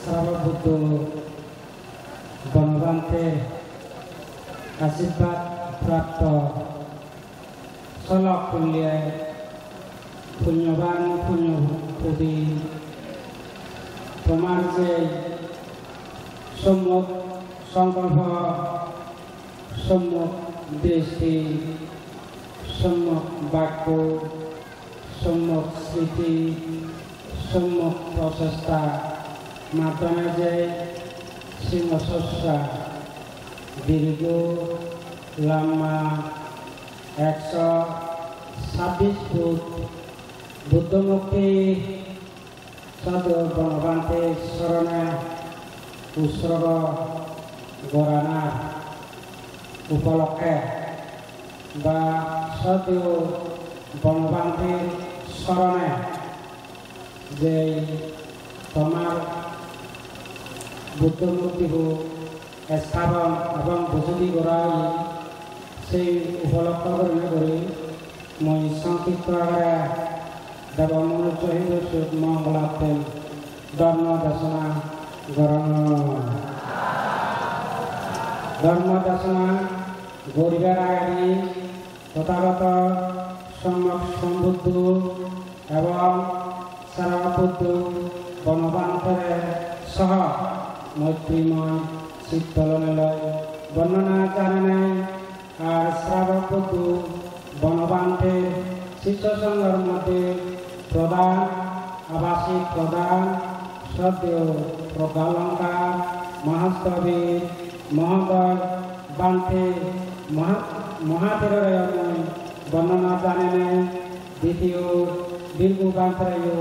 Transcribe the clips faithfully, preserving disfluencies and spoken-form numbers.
Srabok Buddho Bonobhante ashirbad prapto solok pulle punyoban punyobodi tomar je sommok songkolpo, sommok dristi, sommok bakko, sommok sriti, sommok prochesta maddhome je singho sosya dirgho lamba eksho sabbis foot Buddho murti Soddo Bonobhante sorone utsorgo goranar upolokke ba soddo Bonobhanter sorone je tomar Buddho murtibo estabon ebong bujudi gora oye, sei upolokko gurinei guri mui songkipto agore Debo Manujjo Hido Sukh Mongolatten dhormo desona gorong. Dhormo desona guribar agedi Tothagoto Sommok Sombuddho ebong Srabok Buddho Bonobhantere soho moitrimoy chitto lonei loi bondona jananei, ar Srabok Buddho Bonobhanter sisyo songhor moddhe prodhan, abasik prodhan, soddo Proggalongkar Mahasthobir Mohodoy Bhante Moha-, Mohatheroreyo mui bondona janenei, ditiyo Bhikku Bhantereyo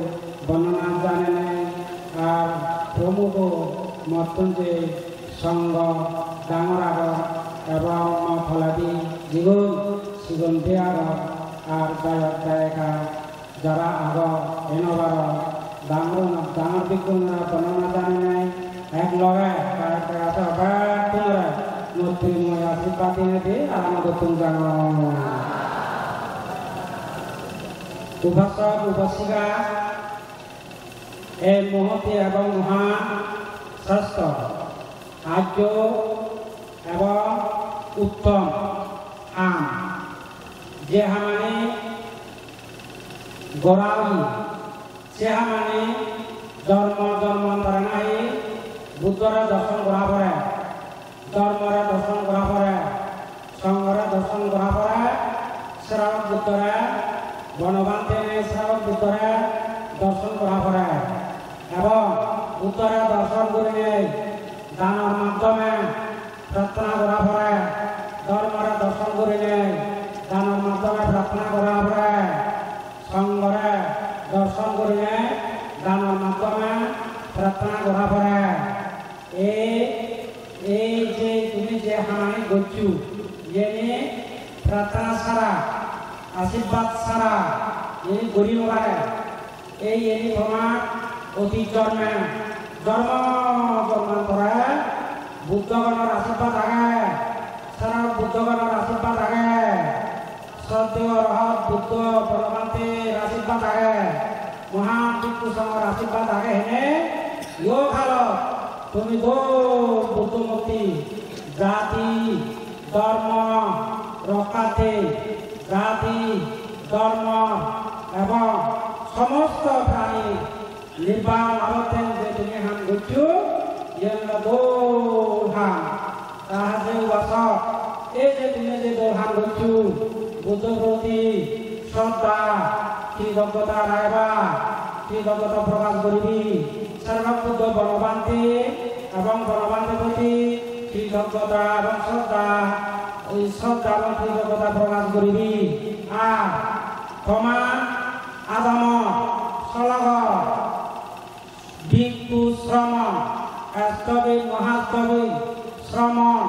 bondona janenei, ar promukho mottun je songho dangor agon ebong mo toledi jigun sigon de agon, ar dayok dayika jara agon, eno baro dangor, dangor bikkunore bondona janenei, ek loge kar kar ase bekkunore moitrimoy ashirbad dinei di aramo dottun jangor. Upasok, upasika, ei muhurte ebong mohan srestho, ajjo ebong uttom ham, je hamani gora oye, se hamani jormo jormantore nahi Buddhore dorson gora pore, dhormore dorson gora pore, songhore dorson gora pore, Srabok Buddhore, Bonobhante Srabok Buddhore dorson gora pore, ebong Buddhore dorson gurinei danor maddhome prarthona gora pore, dhormore dorson gurinei danor maddhome prarthona gora pore, songhore dorson gurinei danor maddhome prarthona gora pore. Ei, ei je tumi je hamani goccho, iyeni prarthona sara, ashirbad sara, iyeni guri no pare. Ei iyeni tomar otit jorme, jormo jormantore Buddhogonor ashirbad age, sara Buddhogonor ashirbad age. Soddo Arahat Buddho Bhagavanter ashirbad age, Mohan Bhikkhu Songhor ashirbad age hene, yo halot tumi do Buddho murti, jati, dhormo rokkhatte, jati, dhormo ebong somosto prani nirban labotten je tumi ham goccho, iyen olo dol ham. Ta haje upasok, ei je tumi je dol ham goccho, Buddho proti sroddha, kritoggota rageba, kritoggota prokash guribi. Srabok Buddho Bonobhante ebong Bonobhante proti kritoggota ebong sroddha, ei sroddha ebong kritoggota prokash guribi. Ar toma adamot, sologor, bhikkhu sromon, sthobir, mohasthobir, sromon,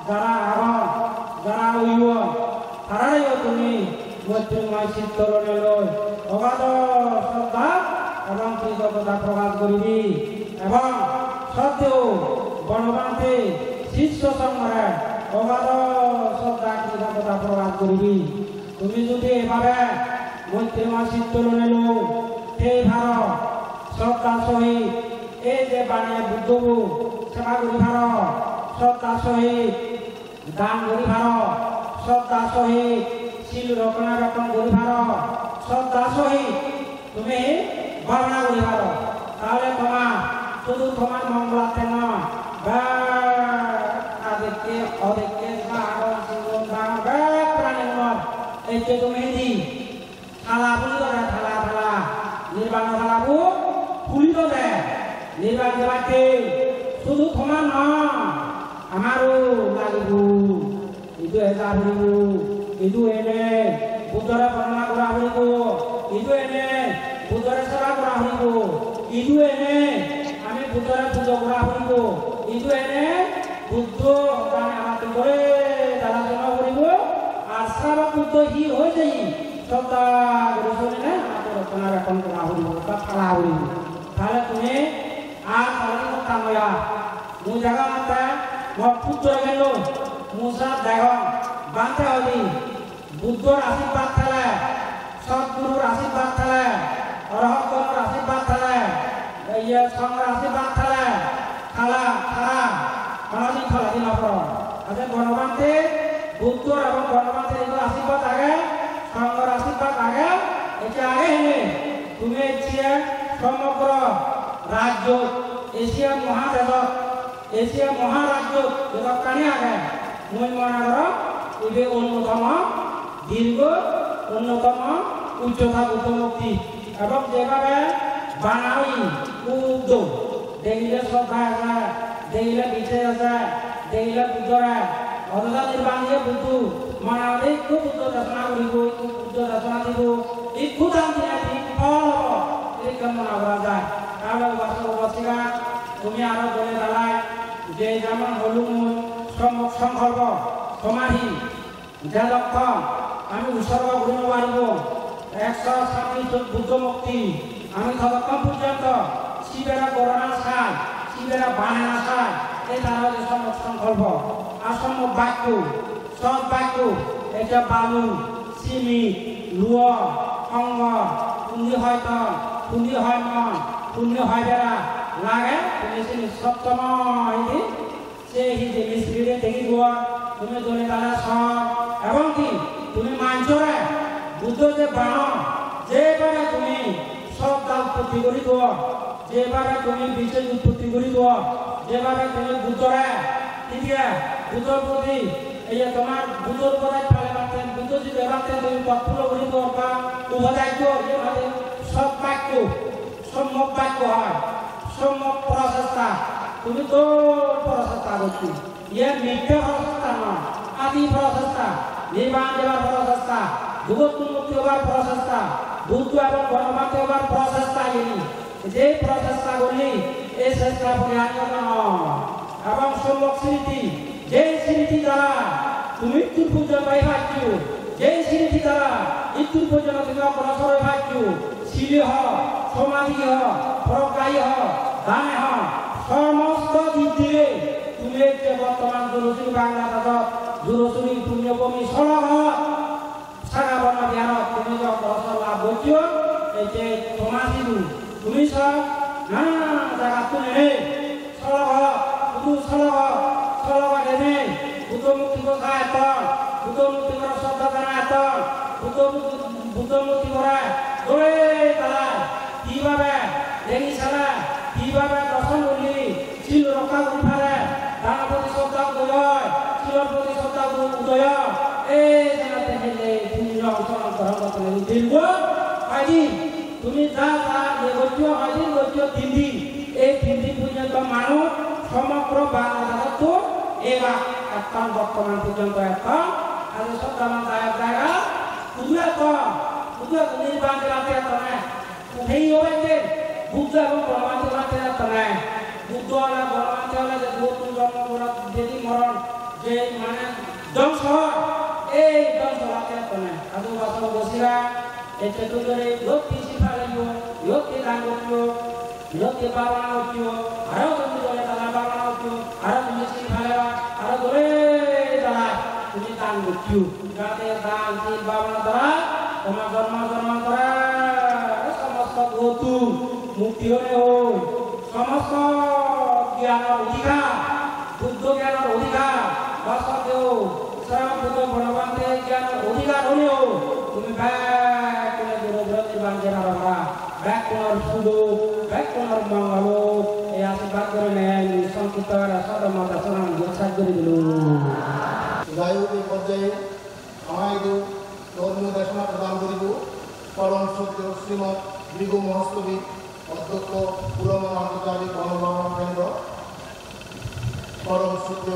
jara agon, jara oyon, tarareyo tumi moitrimoy chitto lonei loi, ogado sroddha ebong kritoggota prokash guribi, ebong soddo Bonobhante sisyo songhore ogado sroddha kritoggota prokash guribi. Tumi jodi eibhabe moitrimoy chitto lonei loi thei paro, sroddhar sohit Ei je bane Buddhobo seba guri paro, sroddha sohit dan guri paro, sroddha sohit sil rokkhonabekkon guri paro, sroddha sohit tumi bhabona guri paro, tahole tomar sudu tomar mongolatte noi, ba adekke odekke ba agon sigon ba agon ba prani noi, ecche tumi di tala huli dode, tala, tala. Nirbano talabo huli dode. Nirban jebatte sudu tomar noi, amaro lagibo. Idu eja puribo, idu ene Buddhore bondona gora puribo, idu ene Buddhore seba gora puribo, idu ene ami Buddhore pujo gora puribo, idu ene Buddho hodani amattun dole dala jono puribo, ar Srabok Buddho hi hoi jeye, sroddha guri sunine amattun rokkhonabekkon gora puribo, ba pala puribo. Tahole tumi ar toledi hotta noi ar. Mui degongotte mor putro gelo, mui sa degong, bhante hoide, Buddhor asirbad thele, Sotgurur asirbad thele, Orohot gonor asirbad thele, iye Songhor asirbad thele, thala, thala, honodin toledi no poron. Ase Bonobhante, Buddhor ebong Bonobhanter idu asirbad age, Songhor asirbad age, ecche age hene, tumi ecche somogro rajyot, Asia mohadejot, Asia moharajyot jodokkani age, mui mone gorong ibe onnotomo dirgho, onnotomo ucchota Buddho murti. Ebong jebhabe bana oye, hub dol. Degile sroddha eje, degile bijjej eje, degile Buddhore. Othocho nirban oye Buddho, mone hole ekku Buddho desona guribo, ekku Buddho desona dibo, ekku dan dile di phol obo, edokke mone gora jai. Tahole ubasok ubasika, tumi aro dole dalai, je jemon holung mui, sommok songkolpo, tomar hi, jedokkon ami utsorgo guri no paribong, ekso sabbish jon Buddho murti, ami todokkon porjonto sibere gorana sai, sibere banana sai, eta hoide sommok songkolpo. Ar sommok bakko, sot bakko, ecche balu, simi, luo, hongor, hundi hoi ton, hundi hoi mon, hundi hoi bera lage, tumi sini sottomo hidi, se hidi mistrire degi duo, tumi dole dale so, ebong ki tumi manjore Buddho je bano, jebhabe tumi sroddha utpotti guri duo, jebhabe tumi bijjej utpotti guri duo, jebhabe tumi Buddhore, thik age, Buddhor proti, ei je tomar Buddhor upodes pale batte, Buddho jidu ebatte tumi pot phulo guri duo ba upodes duo, iye mane sot bakko, sommok bakko hoi, sommok prochesta, tumi dol prochesta goccho. Iyen micche prochesta noi, adi prochesta, nirban jebar prochesta, dugottun mukti obar prochesta, Buddho ebong Bonobhante obar prochesta iyeni. Je prochesta guri, ei chesta poriharjo noi. Ebong sommok sriti, je sriti dara tumi ittur porjonto pai paccho, je sriti dara ittur porjonto tumi ogrosor oi paccho, sile ho, somadhi ho, proggaye ho, dane ho, somosto dik dire tumi ecche bortoman Jurosuri Bangladeshot, Jurosuri punnobhumi Sologhot, Sagaborno biharot tumi je ogrosor lab goccho, ecche toma sidu, tumi sob nana jagattun ene Sologhot, hudu Sologhot, Sologhot ene, Buddho murtibo sa etton, Buddho murtibore sroddha jana etton, Buddho, Buddho murtibore dole dalai, hi bhabe, dengi sala, hi bhabe dorson gurli, sil rokka guri pare, dano proti sroddha udoy oi, silor proti sroddha udoy oi, ei jenotte helle punyo ontoronto dirgho, hoidin, tumi ja ja iye goccho, hoidin goccho, tin din. Ei tin din porjonto manuj somogro Bangladesh-ottun ebak etton bortoman porjonto etton. Ar sot daman dayok dayika hudu etton, hudu etton nirban jebatte etton ne. Hei obatte Buddho ebong Bonobhante obatte etton ne. Buddho ole Bonobhante ole je duottun jonmo moron, jedi moron, je mane dongso, ei dongso obatte etton ne. Adu baso bosira Ecche tumi dole iyot hi sil paleyo, iyot hi dan goccho, iyot hi bhabana goccho, aro tumi dole dale bhabana goccho, aro tumi sil paleba, aro dole dale tumi dan goccho. Jate dan sil bhabana dara tomar jonmo jonmantore somosto dugottun mukti ole oi, somosto Gyanor odhikar, Buddho gyanor odhikar, ba soddeyo Swayanbhuddho Bonobhante gyanor odhikar holeyo tumi bekkune duro duro nirban jei parora, bekkunor sudok, bekkunor mongol ok, ei ashirbad gurinei sonkipto sodhormo desonan iyot sej guri dilung. Jai hok, ei porjaye ama idu dhormiyo desona prodan guribo porom soddeyo Srimot Bhrigu Mahasthabit Odhyokko Puromon Antarjalik Bono Bhagabon Kendro, porom soddeyo